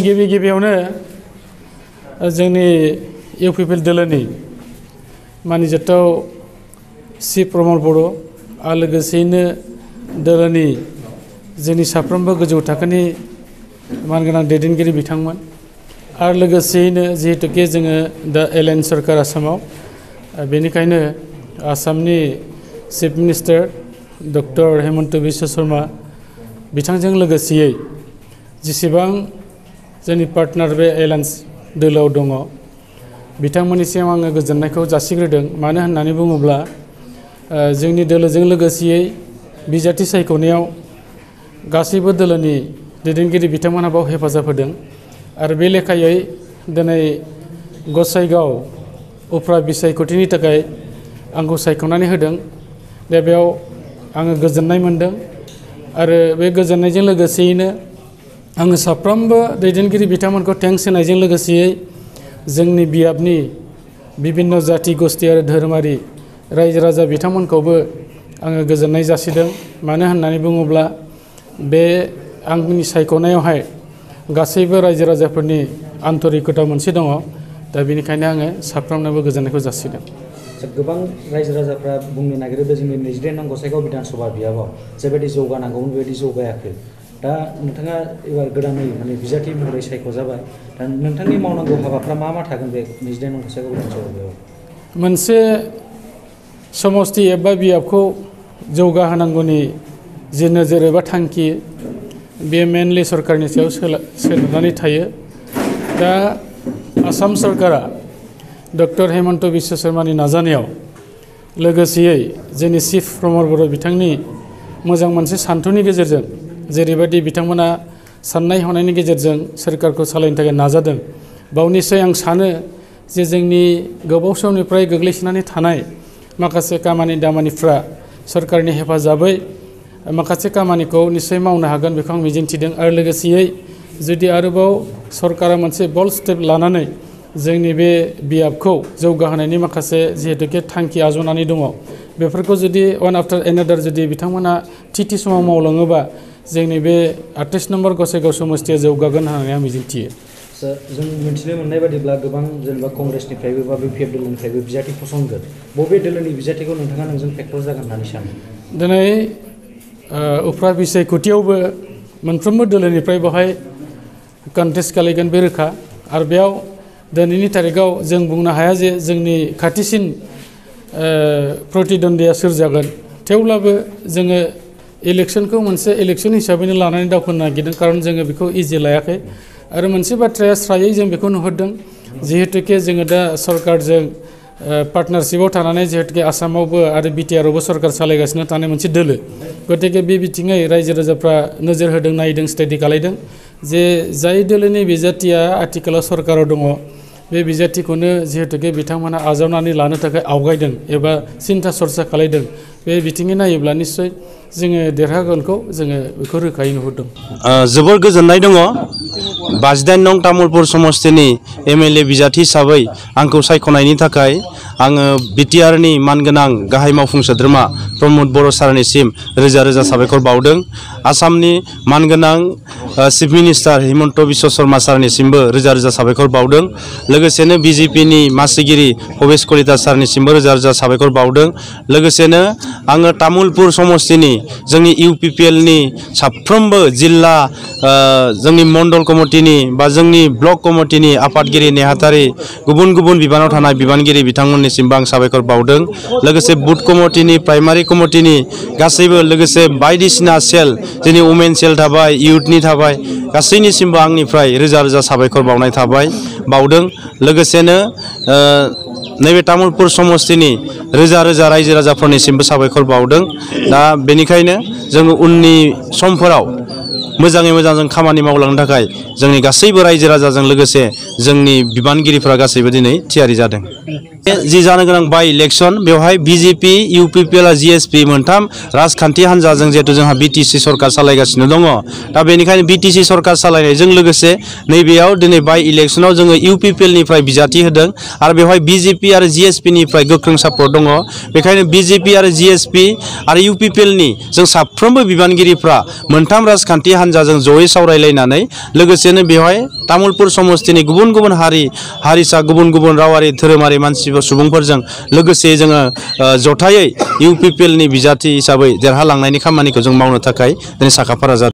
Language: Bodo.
गिबि गिबियावनो जोंनि इउपिपिएल दोलोनि मानिजाथाव सि प्रमद बर' आरो लोगोसेयैनो दोलोनि जोंनि साफ्रोमबो गोजौ थाखोनि मानगोनां दैदेनगिरि बिथांमोन आरो लोगोसेयैनो जिहेतुके जोङो दा एलायन्स सरकार आसामाव बेनिखायनो आसामनि chief minister doctor Hemant Biswa Sharma बिथांजों लोगोसेयै जेसेबां जोंनि पार्टनार बे एलायन्स दोलोआव दङ बिथांमोननिसिम आङो गोजोननायखौ जासिग्रोदों। मानो होननानै बुङोब्ला जोंनि दोलोजों लोगोसेयै बिजाथि सायख'नायाव गासैबो दोलोनि दैदेनगिरि बिथांमोनहा बाव हेफाजाब होदों आरो बे लेखायै दिनै गसाइगाव उफ्रा बिसायख'थिनि थाखाय आंखौ सायख'नानै होदों। दा बेयाव आङो गोजोननाय मोनदों आरो बे गोजोननायजों लोगोसेयैनो आङो साफ्रोमबो दैदेनगिरि बिथांमोनखौ थेंक्स होनायजों लोगोसेयै जोंनि बियाबनि बिभिन्न जाति गस्थि आरो धोरोमारि रायजो राजा बिथांमोनखौबो आङो गोजोननाय जासिदों। मानो होननानै बुङोब्ला बे आंनि सायख'नायावहाय गासैबो रायजो राजाफोरनि आन्तरिकता मोनसे दङ। दा बेनिखायनो आङो साफ्रोमनोबो गोजोननायखौ जासिदों। गोबां रायजो राजाफ्रा बुंनो नागिरो बे जोंनि 22 नं गसाइगाव बिधानसभा बियाबाव जेबायदि जौगानांगौमोन बेबायदि जौगायाखै। दा नोंथाङा एबार गोदानै माने बिजाथि महरै सायख'जाबाय। दा नोंथांनि मावनांगौ हाबाफ्रा मा मा थागोन बे 22 नं गसाइगाव बिधानसभा बियाबाव? मोनसे समष्टि एबा बियाबखौ जौगाहोनांगौनि जे नोजोर एबा थांखि बे मेनलि सरकारनि सायाव सोनारनानै थायो। दा आसाम सरकारा डक्टर हेमन्त बिश्व शर्मानि नाजानायाव लोगोसेयै जोंनि चिफ प्रमद बर' बिथांनि मोजां मोनसे सान्थौनि गेजेरजों जेरैबायदि बिथांमोना साननाय हनायनि गेजेरजों सोरखारखौ सालायनो थाखाय नाजादों बावनिसै आं सानो जे जोंनि गोबाव समनिफ्राय गोग्लैसोनानै थानाय माखासे खामानि दामानिफ्रा सरकारनि हेफाजाबै माखासे खामानिखौ निश्चय मावनो हागोन बेखौ आं मिजिंथिदों। आरो लोगोसेयै जुदि आरोबाव सरकारा मोनसे बोल्ड स्टेप लानानै जोंनि बे बियाबखौ जौगाहोनायनि माखासे जिहेतुके थांखि आजावनानै दङ बेफोरखौ जुदि वान आफ्टार एनादार जुदि बिथांमोना थि समाव मावलाङोबा जोंनि बे 28 नम्बर गसाइगाव समष्टिया जौगागोन होननानै आं मिजिंथियो। जों मिथिनो मोननाय बादिब्ला गोबां जेनेबा कंग्रेसनिफ्रायबो बा बिपिएफ दोलोनिफ्रायबो बिजाथि फसंगोन। बबे दोलोनि बिजाथिखौ नोंथाङा नोंजों फेक्टर जागोन होननानै सानो? दिनै उफ्रा बिसायख'थियावबो मोनफ्रोमबो दोलोनिफ्राय बेवहाय कन्टेस्ट खालायगोन बे रोखा। आरो बेयाव दिनैनि थारिखआव जों बुंनो हाया जे जोंनि खाथिसिन प्रतिद्वन्दिया सोर जागोन। थेवब्लाबो जोङो इलेक्सनखौ मोनसे इलेक्सन हिसाबैनो लानानै दावखोनो नागिरदों खारन जोङो बेखौ इजि लायाखै। आरो मोनसे बाथ्राया स्रायै जों बेखौ नुहुरदों जिहेतुके जोङो दा सरकारजों पार्टनारशिपआव थानानै जिहेतुके आसामावबो आरो बिटिआरआवबो सरकार सालायगासिनो थानाय मोनसे दोलो गतिके बे बिथिङै रायजो राजाफ्रा नोजोर होदों नायदों स्टाडि खालायदों जे जाय दोलोनि बिजाथिया आथिखालाव सरकाराव दङ बे बिजाथिखौनो जिहेतुके बिथांमोना आजावनानै लानो थाखाय आवगायदों एबा सिन्था सरसा खालायदों बे बिथिङै नायोब्ला निश्चय जोङो देरहागोनखौ जोङो बेखौ रोखायै नुहुरदों। जोबोर गोजोननाय दङ 22 नं तामुलपुर समष्टिनि एमएलए बिजाथि हिसाबै आंखौ सायख'नायनि थाखाय आङो बिटिआरनि मानगोनां गाहाय मावफुं सोद्रोमा प्रमद बर' सारनिसिम रोजा रोजा साबायखर बावदों। आसामनि मानगोनां चिफ मिनिस्टार हेमन्त बिश्व शर्मा सारनिसिमबो रोजा रोजा साबायखर बावदों। लोगोसेनो बिजेपिनि मासिगिरि भबेश कलिता सारनिसिमबो रोजा रोजा साबायखर बावदों। लोगोसेनो आङो तामुलपुर समष्टिनि जोंनि इउपिपिएलनि साफ्रोमबो जिल्ला जोंनि मण्डल कमिटिनि बा जोंनि ब्लक कमिटिनि आफादगिरि नेहाथारि गुबुन गुबुन बिबानाव थानाय बिबानगिरि बिथांमोननिसिमबो आं साबायखर बावदों। लोगोसे बुथ कमिटिनि प्राइमारि कमिटिनि गासैबो लोगोसे बायदिसिना सेल जोंनि वुमेन सेल थाबाय इउथनि थाबाय गासैनिसिमबो आंनिफ्राय रोजा रोजा साबायखर बावदों। लोगोसेनो नैबे तामुलपुर समष्टिनि रोजा रोजा रायजो राजाफोरनिसिमबो साबायखर बावदों। दा बेनिखायनो जोङो उननि समफोराव मोजाङै मोजां जों खामानि मावलांनो थाखाय जोंनि गासैबो रायजो राजाजों लोगोसे जोंनि बिबानगिरिफोरा गासैबो दिनै थियारि जादों। जि जानो गोनां बाय इलेक्शन बेवहाय बिजेपि इउपिपिएल आरो जिएसपि मोनथाम राजखान्थि हान्जाजों जिहेतु जोंहा बिटिसि सरकार सालायगासिनो दङ। दा बेनिखायनो बिटिसि सरकार सालायनायजों लोगोसे नैबेयाव दिनै बाय इलेक्शनाव जोङो इउपिपिएलनिफ्राय बिजाथि होदों आरो बेवहाय बिजेपि आरो जिएसपिनिफ्राय गोख्रों सापर्ट दङ। बेखायनो बिजेपि आरो जिएसपि आरो इउपिपिएलनि जों साफ्रोमबो बिबानगिरिफ्रा मोनथाम राजखान्थि बिजाथि हान्जाजों जयै सावरायलायनानै लोगोसेनो बेवहाय तामुलपुर समस्तिनि गुबुन गुबुन हारिसा गुबुन गुबुन रावारि धोरोमारि मानसि सुबुंफोरजों लोगोसे जोङो जथायै UPPLनि बिजाथि हिसाबै देरहालांनायनि खामानिखौ जों मावनो थाखाय दिनै साखाफारा जादों।